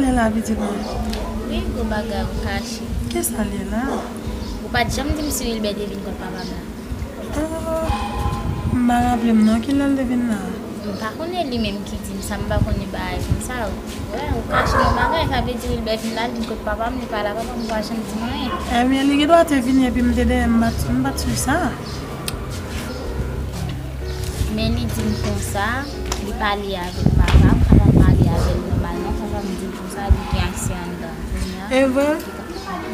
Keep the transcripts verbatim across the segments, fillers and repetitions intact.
E la, pitit mwen. Wi, gwo bagay ou kache. Kisa l ye la? Ou pa t janm di m si Wilbè te vin kot papa m la. Ah, m pa raple m non, kilè l te vin la? M pa konnen, li menm ki di m sa, m pa konnen bagay konsa. Wè, ou kache yon bagay, sa vle di Wilbè vin la, l vin kot papa m, li pa la, papa m pa janm di m anyen. Ebyen, li gendwa te vini epi m te dèyè, m pa t, m pa t swiv sa. Men li di m konsa, li pale avèk papa m, papa m pale avè l nòmalman, papa m di l konsa, li gen aksè anndan. Kounye a, e vre?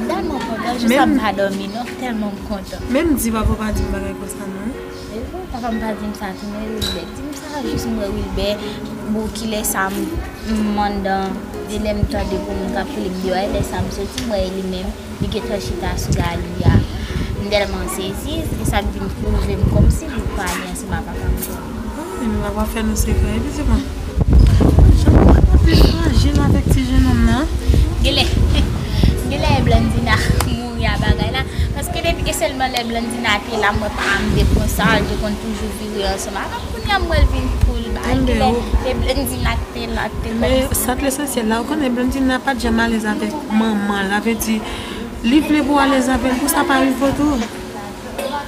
M tèlman kontan, jis la m pa dòmi non, tèlman m kontan. Men m di papa w pa di m bagay konsa non. E vre, papa m pa di m sa tou, men Wilbè di m sa, jis m wè Wilbè, bon, kilè sa m, m anndan, e lè m tande pou moun k ap rele m deyò a, e lè sa m soti, m wè li menm, li gentan chita sou galri a. M tèlman sezi, se sa k vin twouve m kòmsi li pale ansanm ak papa m. Ay, men papa fè nou sekrè, epi se bon. Jan papa te frajil avèk ti jenòm nan. Genlè, genlè Blandina mouri a bagay la. Paske depi ke sèlman lè Blandina te la, mwen pa m te konsa, l te konn toujou vire ansanm avè m. Kounye a m wè l vin cool, bagay. Genlè, lè Blandina te la, te konsa. Men sa k lesansyèl la, ou konnen Blandina pa t janm alèz avèk manman l, sa vle di, li vle pou w alèz avè l, pou sa pa rive w tou.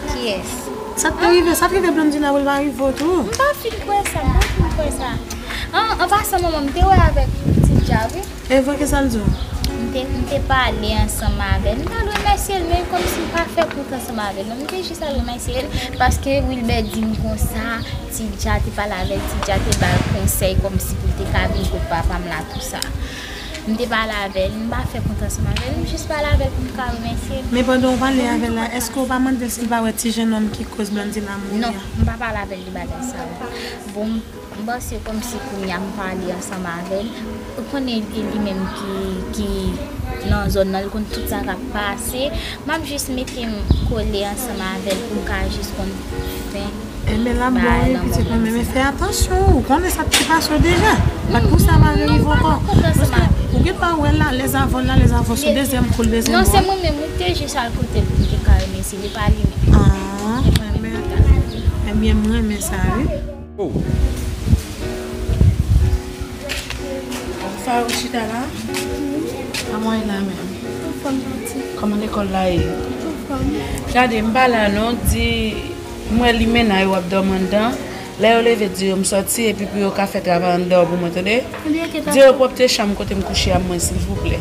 Kiyès? Sa k te rive, sa t rive Blandina pou l pa rive w tou. M pa fin kwè sa, m pa fin kwè sa. An, an pasan, manman m te wè avèk Tidja, wi. E vre, kisa l di w? M te, m te pale ansanm avè l. M t al remèsye l, men kòmsi m pa fè kont ansanm avè l non. M te jis al remèsye l, paske Wilbè di m konsa, Tidja te pale avè l, Tidja te ba l konsèy kòmsi pou l te ka vin kot papa m la, tou sa. M te pale avè l, m pa fè kont ansanm avè l, m jis pale avè l pou m ka remèsye l. Men pandan w pale avè l la, èske w pa mande l si l pa wè ti jennonm ki koz Blandina mouri a? Non, m pa pale avè l de bagay sa yo. Bon, m, m panse kòmsi kounye a m pale ansanm avè l. Ou konnen e li menm ki, ki nan zòn nan, li konn tout sa k ap pase. M ap jis mete m kole ansanm avè l pou m ka jis konn fen. Enben l ap bon wi, pitit mwen, men fè atansyon, ou konnen sa ki pase w deja. Pa t pou sa pa rive ankò. Paske ou gen dwa wè l alèz avè w, l alèz avè w sou dezyèm kou, l bezwen. Non, se mwen menm wi ki te jis al kote l pou m te ka remèsye, li pa li menm. Ah, enben, enben m renmen sa wi. Oh. Sa ou chita la? Kòman w ye la menm? Anfòm, tanti. Kòman lekòl la ye? Anfòm. Gade, m pa la non, di m wè limena yo ap dòmi anndan. Lè yo leve, di yo m sòti, epi pou yo ka fè travay anndan pou mwen, tande? Di yo pwòpte chanm kote m kouche a mwen, silvouplè.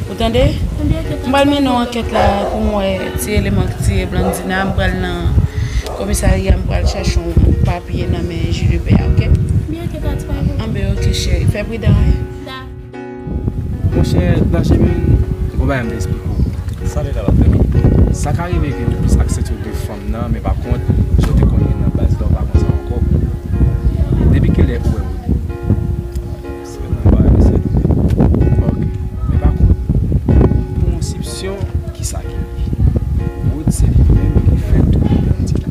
Ou tande? M pral mennen yon ankèt la pou m wè ti eleman ki tiye Blandina. M pral nan komisarya, m pral chèche yon papye nan men jij de pè a, oke? Anben, oke, cheri. Fè pridan, wi. Monchè, nan chemen, se pou bagay m te esplike w. Sa te la, la, trè byen. Sa ka rive ke ou plis aksentye w de fanm nan, men pa kont, jan w te konnen nan baz la, ou pa konsa ankò. Depi kilè ou wè Rod? Se nan bagay misye tou. Ok. Men pa kont, pou yon sipsyon, kisa ki ye? Rod se li menm ki fè touye Blandina.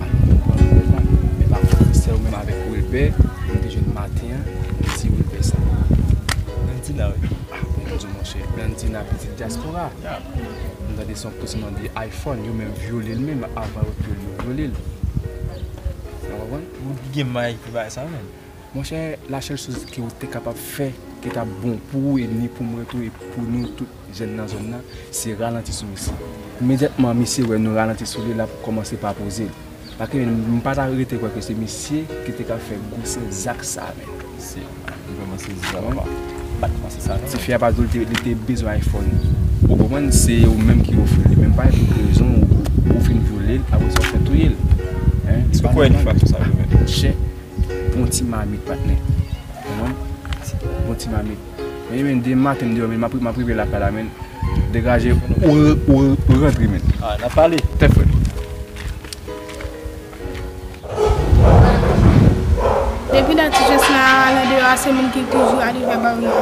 Alò, mwen konn reponn. Men pa kont, se ou menm avèk Wilbè, nou te jwenn maten an, li di Wilbè sa. Blandina, wi. Ah, bon, Bondye, monchè. Blandina, pitit dyaspora. M tande se yon post mande iPhone, yo menm vyole l menm, avan yo touye l, yo vyole l. Ou konprann? Ou gen may pou bagay sa menm. Monchè, la sèl choz ke ou te kapab fè, ki t ap bon pou ou, e ni pou mwen tou, e pou nou tout jèn nan zòn nan, se ralanti sou misye. Imedyatman misye wè nou ralanti sou li, l ap kòmanse pa poze l. Paske m pa ta rete kwè ke se misye ki te ka fè gwosè zak sa a menm. Se, m vrèman sezi sa, papa. M pa t panse sa, non. Tifi a pa di w li te, li te bezwen iPhone. Ou konprann, se ou menm ki ofri l li, men pa pou rezon ou, ou fin vyole l, apre sa ou fè touye l. Hein? Èske ou kwè li fè sa, ou menm? Monchè, bon ti mamit, patnè. Ou konprann? Bon ti mamit. Men, men, demen maten, m deyò, men, m ap, m ap rive lakay la, men. Degaje, ou, ou, ou rantre, men. Ah, n ap pale. Tèt frèt. Depi dat ti Jocelyn al andeyò a, se moun ki toujou al ouvè baryè a.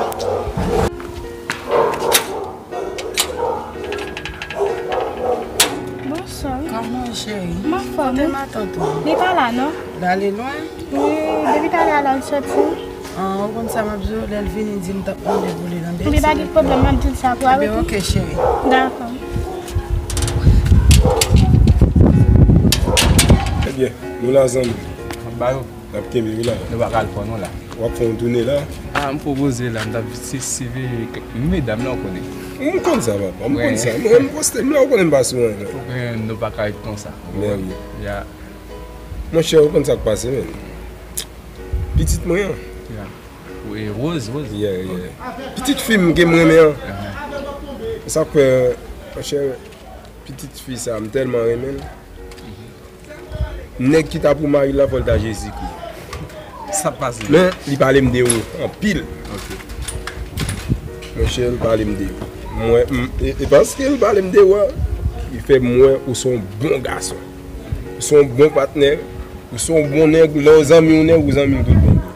Bonswa. Kòman, cheri? M anfòm, wi. Kote matant ou? Li pa la, non. L ale lwen? Wi, depi talè a l al sòti. Ah, ou konn sa m ap di w, lè l vini, di m t ap mande pou li nan bèl. Li pa gen pwoblèm, m ap di l sa pou avèk ou. Ebyen, oke, cheri. Dakò. Ebyen, nou la, zanmi. M ap ba yo. N ap kenbe wi la. Nou pa ka al fò non la. W ap fè yon tounen la? Ah, m pwopoze la, m t ap siveye kèk medam la, ou konnen. M konn sa, papa, m konn sa. Mwen, m poste m la, ou konnen m pa sou anyen. Ou konnen nou pa ka ret konsa. Mèsi. Ya. Monchè, ou konn sa k pase, menm. Pitit mwen an. Ya. Wi, Rose, Rose. Yeah, yeah. Pitit fi m ke m renmen an. Sa k fè, monchè, pitit fi sa, m tèlman renmen l. Nèg ki ta pou mari l la, fò l ta Jezikri. Sa pase? Men, li pale m de ou anpil. Ok. Monchè, li pale m de ou. Mwen, m, e, e paske li pale m de ou a, li fè m wè ou se yon bon gason. Ou se yon bon patnè. Ou se yon bon nèg. Lè w zanmi yon nèg, ou zanmi l tout bon vre.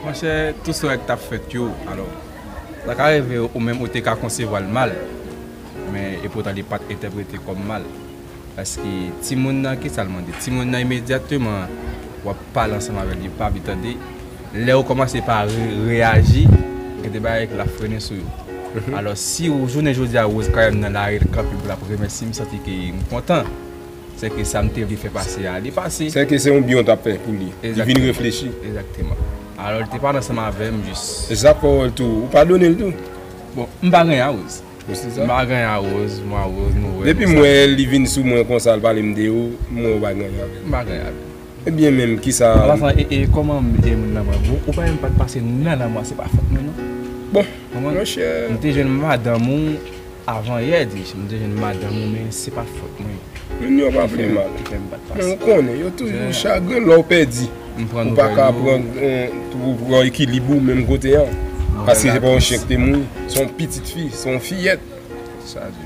Monchè, tout sa w wè k t ap fèt yo, alò, sa ka rive ou menm ou te ka konsevwa l mal, men epoutan li pa t entèprete kòm mal. Paske timoun nan, kisa l mande? Timoun nan, imedyateman w ap pale ansanm avè l, li pa vle tande. Lè ou kòmanse pa re-, reyaji, gen de bagay ke l ap frennen sou yo. Alò, si ou, jounen jodi a, Rose Karen nan lari l kanpe pou l ap remèsye m, santi ke m kontan. Se ke sa m te vle fè pase a, li pase. Se ke se yon byen w t ap fè pou li. Li vin reflechi. Egzakteman. Alò, li te pale ansanm avè m jis. E sa k fè w tou, ou padone l tou? Bon, m pa gen anyen a Rose. Ou se sa? M pa gen anyen a Rose, mwen a Rose, nou wè. Depi m wè li vin sou mwen konsa, l pale m de ou, m wè ou pa gen anyen avè l. M pa gen anyen avè l. Ebyen menm, kisa? An pasan, e, e, kòman m, e, moun nan mwen? Bon, ou pa menm pa t pase nan nan mwen, se pa fòt mwen, non. Bon, monchè. M te jwenn madanm ou, avan yè, di, m te jwenn madanm ou, men se pa fòt mwen. Moun yo pa vle mal. Men ou konnen, yo toujou chagren lè w pèdi. Ou pa ka pran, eh, pou pran ekilib ou menm kote a. Paske se pa yon chen ki te mouri. Se yon pitit fi, se yon fiyèt.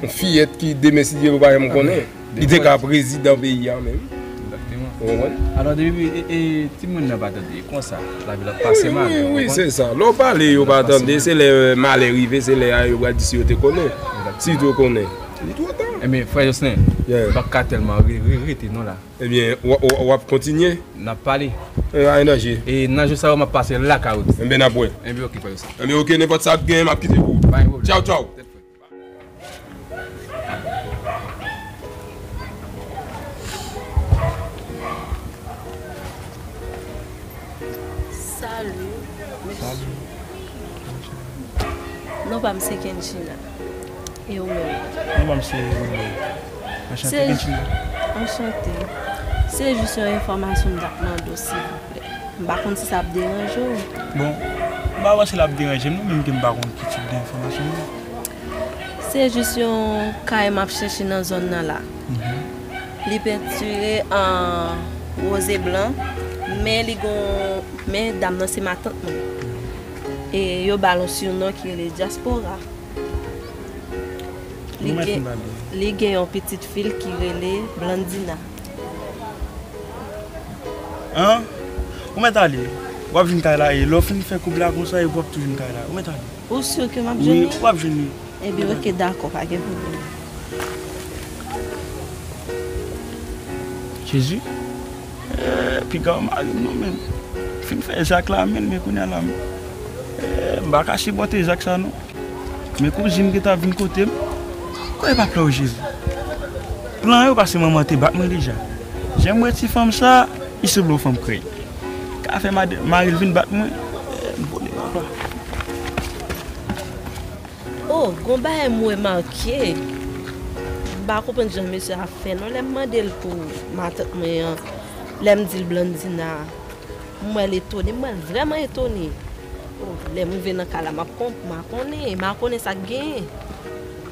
Yon fiyèt ki demen si Dye vle ou pa janm konnen. Li te ka prezidan peyi a menm. Egzakteman. Ou konprann? Alò, depi, e, e, timoun nan pa tande konsa, lavi l ap pase mal, ou konprann? Wi, wi, se sa. Lè w pale, yo pa tande, se lè malè rive, se lè a yo pral di si yo te konnen. Si yo te konnen, li twò ta. Ebyen, frè Jocelyn, m p ap ka tèlman re-, re-, rete non la. Ebyen, w, w, w ap kontinye? N ap pale. E, pa gen danje. E nan jou sa yo, m ap pase lakay ou. Ebyen, n ap wè. Ebyen, oke, frè Jocelyn. Ebyen, oke, nenpòt sa k gen, m ap kite pou ou. Pa gen pwoblèm. Tchaw, tchaw. Salut, mesye. Non pa m se Kenchina. E ou menm? Non pa m se Wilber. Anchante, Kenchina. Anchante. Se jis yon enfòmasyon m t ap mande w, silvouplè. M pa konn si sa ap deranje w. Bon, m pa panse l ap deranje m non, menm ke m pa konn ki tip de enfòmasyon l ye. Se jis yon kay m ap chèche nan zòn nan la. Li pentire an woz e blan, men li gon, men dam nan se matant mwen. E yo ba l yon sinon ki rele Dyaspora. Li gen, li gen yon pitit fi l ki rele Blandina. An? Ou mèt ale. W ap vin kay la, e lè w fin fè koub la konsa, epi w ap tou vin kay la. Ou mèt ale. Ou si ke m ap jwenn li? Wi, w ap jwenn li. Ebyen, oke, dakò, pa gen pwoblèm. Jezi. Eh, piga w mari m non, men. Fin fè zak la, men, men kounye a la, men. Eh, m pa ka sipòte zak sa, non. Men kouzin ki t ap vin kote m. Kòman e pa plè w, Jezi? Plan yo pase manman te bat mwen deja. Jan m wè ti fanm sa, li sanble yon fanm krèy. Ka fè mad-, mari l vin bat mwen. Eh, m vole papa. Oh, gon bagay m remake. M pa konprann jan mesye a fè non. Lè m mande l pou matant mwen an, lè m di l Blandina, m wè l etone, m wè l vrèman etone. Oh, lè m rive nan kay la, m ap konp-, m a konnen, m a konnen sa k genyen.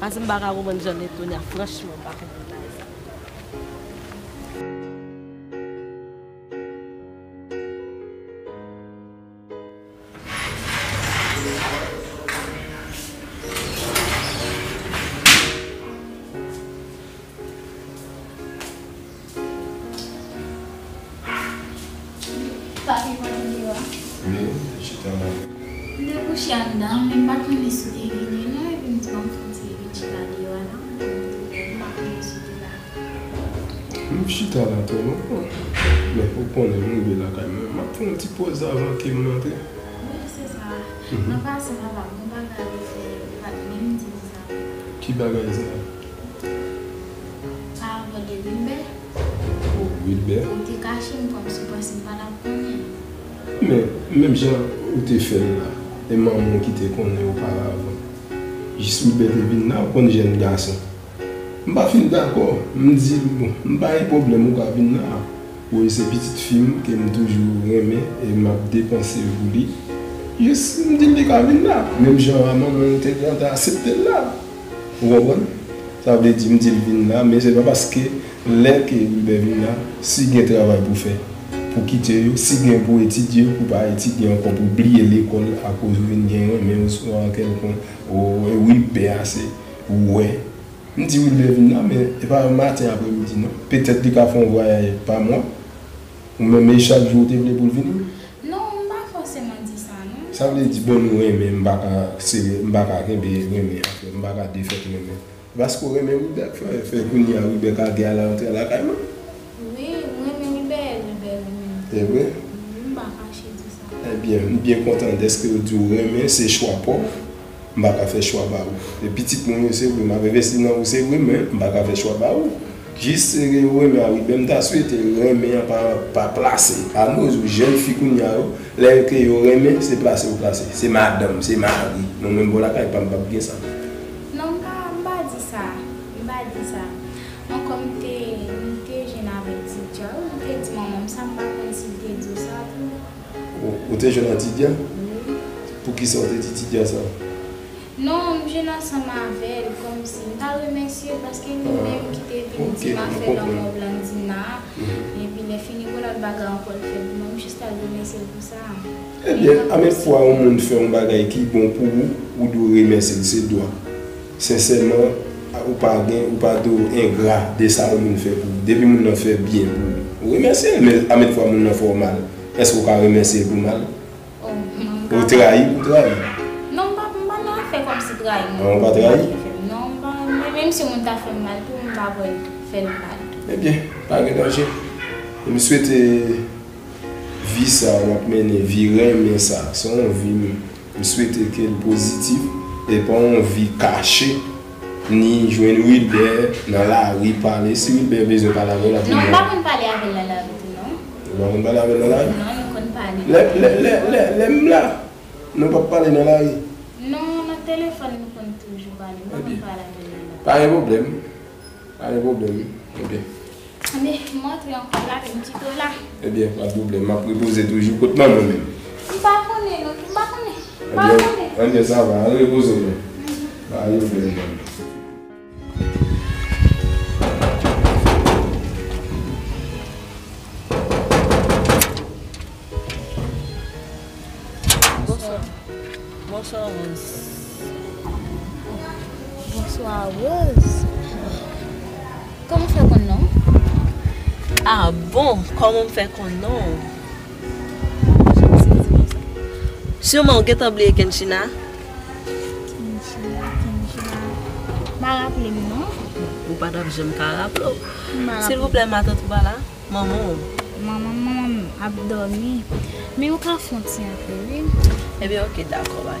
Paske m pa ka konprann jan l etone a, franchman, m pa konprann bagay sa. Papi, mwen deyò a. Wi, chita la. M te kouche anndan, men m pa t konnen si w te vini non, epi m di ban m fè yon ti vin chita deyò a la, m pa konnen si w te la. M chita la twò lontan, men ou konnen m rive lakay mwen, m ap fè yon ti pòz avan ke m rantre. Wi, se sa. Nan pase, papa, m gon bagay pou fè, ou pa t menm di m sa. Ki bagay sa? Paran de Wilbè. O, Wilbè. Ou te kache m kòmsi w panse m pa t ap konnen. Men, menm jan ou te fè l la, e manman w ki te konnen oparavan. Jis Wilbè te vin la, ou konn jèn gason. M pa fin dakò, m di l, bon, m pa gen pwoblèm, ou ka vin la. Wi, se pitit fi m ke m toujou renmen e m ap depanse pou li. Jis m di l li ka vin la. Menm jan a manman l te gentan aksepte l la. Ou konprann? Sa vle di, m di l vin la, men se pa paske lè ke Wilbè vin la, si gen travay pou fè, pou kite yo, si gen pou etidye, pou pa etidye ankò, pou bliye lekòl akoz ou vin gen renmen oswa kèlkonk, o, e Wilbè a se, ou wè. M di Wilbè vin la, men e pa maten apremidi non. Petèt li ka fè yon vwayaj pa mwa. Ou menm, e chak jou ou te vle pou l vini? Non, m pa fòseman di sa, non. Sa vle di, bon, nou renmen, m pa ka, se, m pa ka kenbe renmen an, frè. M pa ka defèt renmen. Paske w renmen Wilbè, frè, fè kounye a Wilbè ka gen al rantre lakay mwen. Wi, m renmen Wilbè, Wilbè renmen m. E vre? Wi, m pa kache di sa. Ebyen, m byen kontan dèske w di w renmen, se chwa pa w. M pa ka fè chwa ba ou. E pitit mwen yo, se vre, m ap envesti nan ou, se vre, men m pa ka fè chwa ba ou. Jis se ke yo renmen a Wilbè, m ta swete renmen an pa, pa plase. Amoz ou jèn fi kounye a yo, lè ke yo renmen, se plase yo plase. Se madanm, se mari. Mwen menm bò lakay pa m, p ap gen sa. Non, m pa, m pa di sa. M pa di sa. Ankò m te, m te jwenn avèk Ti Dja, wi, m te di manman m sa, m pa konn si l te di w sa tou. Ou, ou te jwenn ak Ti Dja? Wi. Poukisa w te di Ti Dja sa? Non, m jwenn ansanm avè l, kòmsi m ta remèsye l, paske li menm ki te vin di m afè lanmò Blandina a. Epi lè fini, gon lòt bagay ankò l fè pou mwen, m jis t al remèsye l pou sa. Ebyen, a menm fwa yon moun fè yon bagay ki bon pou ou, ou dwe remèsye l, se dwa. Sensèman, ou pa gen, ou pa dwe engra de sa yon moun fè pou ou. Depi moun nan fè byen pou ou, ou remèsye l, men a menm fwa moun nan fè w mal, èske ou ka remèsye l pou mal? Ou trayi, ou trayi. Non, m pa, m pa nan afè kòmsi trayi moun. Ou pa trayi? Non, m pa, menm si moun ta fè m mal tou, m pa pral fè l mal. Ebyen, pa gen danje. M swete vi sa w ap mennen, vi renmen sa, se yon vi m, m swete ke l pozitif, e pa yon vi kache. Ni jwenn Wilbè nan lari pale. Si Wilbè bezwen pale avè w, l ap vini. Non, m pa konn pale avè l nan lari tou, non. Ou pa konn pale avè l nan lari? Non, nou konn pale. Lè, lè, lè, lè, lè m la, nou p ap pale nan lari? Non, nan telefòn nou konn toujou pale. M pa konn pale avè l nan lari. Pa gen pwoblèm. Pa gen pwoblèm. Ebyen. Anben, m antre ankò la, m kite w la. Ebyen, pa de pwoblèm. M ap repoze toujou kot manman menm. M pa konnen, non, m pa konnen. M pa konnen. Ebyen, sa va, al repoze w, men. Pa gen pwoblèm, non. Bonswa. Bonswa, Rose. Bonswa, Rose. Kòman w fè konn non m? Ah bon, kòman m fè konn non w? Siman w gentan bliye Kenchina. Kenchina, Kenchina. M pa raple m non. Ou pa t ap janm ka raple w. Silvouplè, matant ou pa la? Manman w. Manman, manman m ap dòmi. Men ou ka fè yon ti antre, wi. Ebyen, oke, dakò, ba.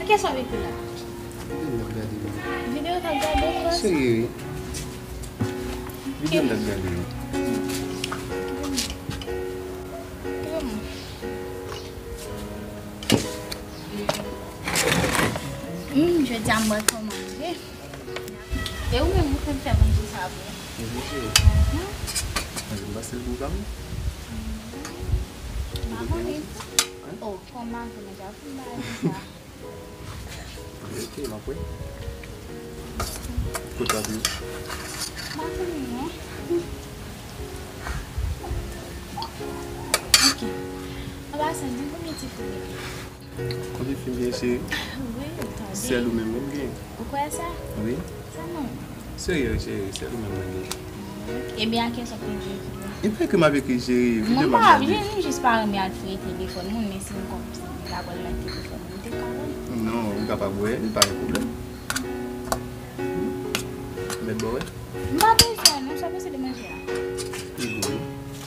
Kiyès w ap ekri la? Videyo w t ap gade la. Videyo w t ap gade, frè? Serye, wi. Videyo m t ap gade, wi. Hum, jodi a m wè kòman vre. E ou menm, ou konn fè manje sa pou ou? Manje, cheri. Mhm. Manje m pase l pou ou kanmenm. M pa konnen. Hein? Oh, kòman vre, manje a pou m ba li sa. Ok, m ap wè. Kote w ap ye? M pa konnen, non. Ok. An pasan, di m konbyen ti fi w gen? Konbyen fi m gen, cheri? Wi, tande. Sèl ou menm wi m gen. Ou kwè sa? Wi. Sèlman? Serye, cheri, sèl ou menm mwen gen. Ebyen, a kiyès w ap peye pou yo? Epi ekri m ap ekri jere videyo m ap gade. Mwen pa ap jere, m jis pa renmen al fouye telefòn moun, men si m konn si m ta pral nan telefòn moun, m te ka wè. Non, ou kapab wè, li pa gen pwoblèm. Mèt bò wè. M pa bezwen, non, sa pase de manje a. Li gou wi.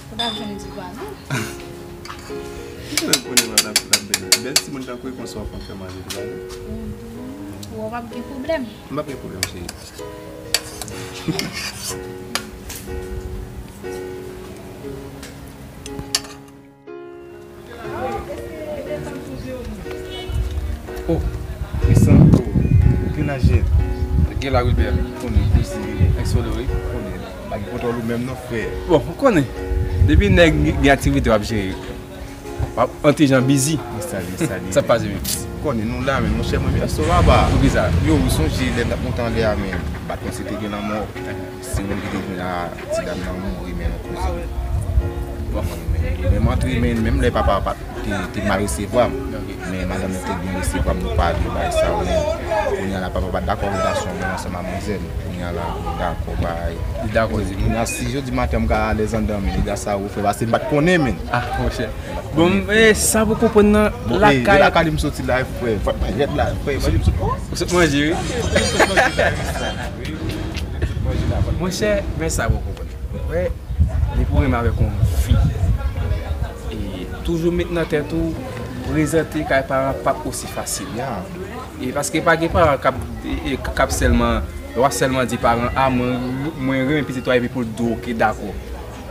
Ou t ap jwenn di gwa wi. Ou konnen konnen la, la, la bèl. Bèl timoun tankou w konsa w ap fè manje tou la wi. Ou wè w p ap gen pwoblèm. M p ap gen pwoblèm, cheri. Oh, Crisanto, ki laj ye? Gen la, Wilbert. Konnen, kouzen, ex Solo, wi. Konnen, pa gen kontwòl ou menm non, frè. Bon, ou konnen, depi nèg gen aktivite w ap jere, w ap antre jan bizi. Sa li, sa li. Sa pase menm. Konnen nou la, men monchè, mwen, mèsi, papa. Poukisa? Yo, ou sonje lè n t ap monte anlè a, men baton se te gen lanmò. Se moun ki te di a ti dam nan mouri, men nou koze. Bon. Men, men m antre, men menm lè papa pa te, te mal resevwa m. Ok. Men madanm nan te byen resevwa m, nou pale, bagay sa yo, men kounye a la, papa pa t dakò relasyon mwen ansanm a manzè. Kounye a la, li dakò, bay. Li dakò, zi. Kounye a, si jodi maten m ka alèz anndan, men nèg sa yo fè, paske m pa t konnen, men. Ah, monchè. Bon, e sa pou konprann nan lakay. Lakay li m soti la, frè. Fòk mwen jèt la, frè. Fòk m soti. Ou sot manje, wi. Monchè, men sa pou konprann. Wè, depi w renmen avèk yon fi, e toujou met nan tèt ou, prezante kay paran p ap osi fasil. Ya. E paske pa gen paran k ap, e, e, k ap sèlman, w ap sèlman di paran, a, mwen, mwen renmen pitit ou a, epi pou l di w, oke, dakò.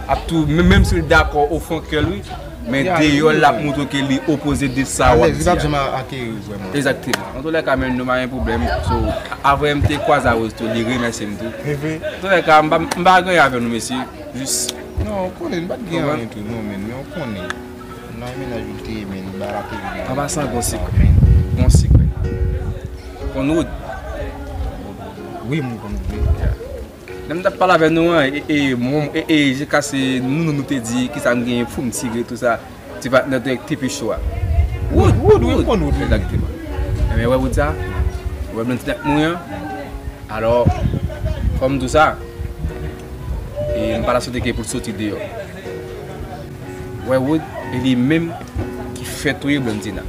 Ap tou, men, menm si l dakò o fon kè l, wi, men deyò l ap montre ke li opoze de sa w ap di a. Egzakteman. Antoulèka, men nou pa gen pwoblèm. So, avè m te kwaze a Rose tou, li remèsye m tou. Antoulèka, m pa, m pa gen anyen avè nou, mesye. Jis. Non, ou konnen, m pa t gen anyen tou, non, men, men ou konnen. Nan yon mennaj ou te ye, men, ba la te vin. An pasan, gon sekrè. Gon sekrè. Konn Wood. Wi, m konn Wood, wi. Lè m t ap pale avè nou an, e, e, mwen, e, e, jiska se nou, nou, nou te di, kisa m genyen pou m tire, tou sa, ti patnè te, te pi cho a. Wood, Wood, wi, m konn Wood, wi. Egzakteman. Ebyen, wè Wood sa, wè Blondina k mouri an, alò, fò m di w sa, e m pa ta swete ke pou l soti deyò. Wè Wood, e li menm ki fè touye Blondina.